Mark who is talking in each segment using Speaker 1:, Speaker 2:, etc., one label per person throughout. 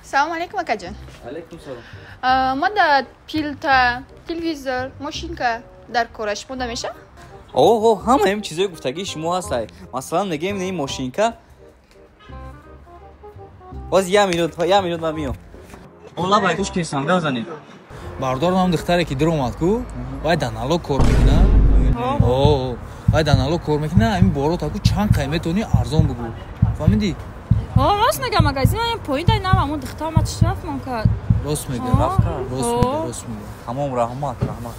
Speaker 1: Салом алейкум, акаҷон.
Speaker 2: Алейкум салом.
Speaker 1: Ма да пилта, телевизор, мошинка дар кора шумо да меша?
Speaker 2: Оҳо, ҳама ин чизои гуфтагии шумо ҳастай. Масалан, мегӯем ин мошинка. Боз як минут, як минут ман миём. Ола байгӯш кесам, гап занед.
Speaker 3: Бардорам духтаре ки дуромад ку, вай дар налог кор мекуна. О, вай дар налог кор мекуна, ҳамин борота ку чанд қай метавонӣ арзон бугӯ. Фаҳмидӣ?
Speaker 4: О, рост мега, магазин поин дай нам амон духтар ма чӣ рафт мон кард.
Speaker 3: Рост мега, рост мега, рост мега.
Speaker 2: Тамом, раҳмат, раҳмат.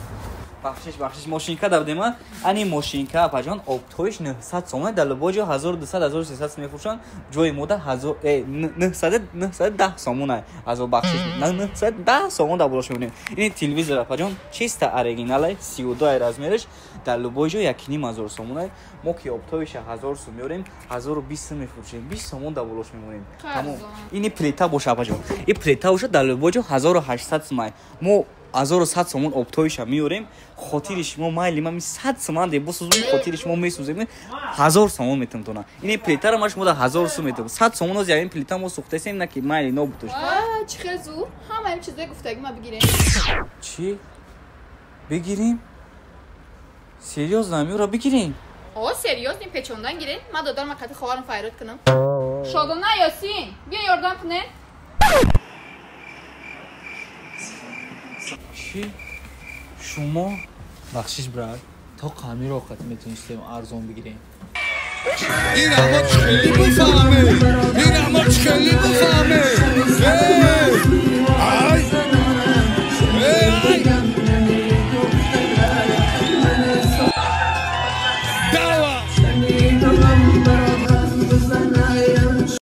Speaker 2: Бахшиш, бахшиш, мошинка дабдема. Ани мошинка, апаҷон, обтоиш 900 сомон, дар любой ҷо 1200, 1300 мефурӯшанд. Ҷои мода 910 сомон ай. Азо бахшиш, 910 сомон дар болош мебинем. Ин телевизор, апаҷон, чиста оригиналай, 32 ай размераш, дар любой ҷо 1500 сомон ай. Мо ки обтоиша 1000 сум меорем, 1020 сум мефурӯшем, 20 сомон дар болош мемонем. Тамом. Ини плита боша, апаҷон. Ин плита боша, дар любой ҷо 1800 сум ай. Мо 1100 сомон обтоиша меорем, хотири шумо майли мами 100 сомон де бисӯзем, хотири шумо месӯзем, 1000 сомон метам тона. Ини плитаро ма шумо да 1000 сум метам. 100 сомон оз ин плита мо сӯхтесем, на ки майли нобутуш.
Speaker 1: Чӣ хел зур? Ҳама ин чизое гуфтагӣ ма бигирем.
Speaker 2: Чӣ? Бигирем? Серьёзно, амиро бигирем?
Speaker 1: О, серьёзно, печондан гирем. Ма додарам қати ховарам файрод кунам. Шодона, Ёсин, биё ёрдам кунем.
Speaker 2: Чӣ? Шумо?
Speaker 3: Бахшиш, брат, то қамиро қати метавонистем арзон бигирем.
Speaker 5: Ин ама хеле бифаҳме.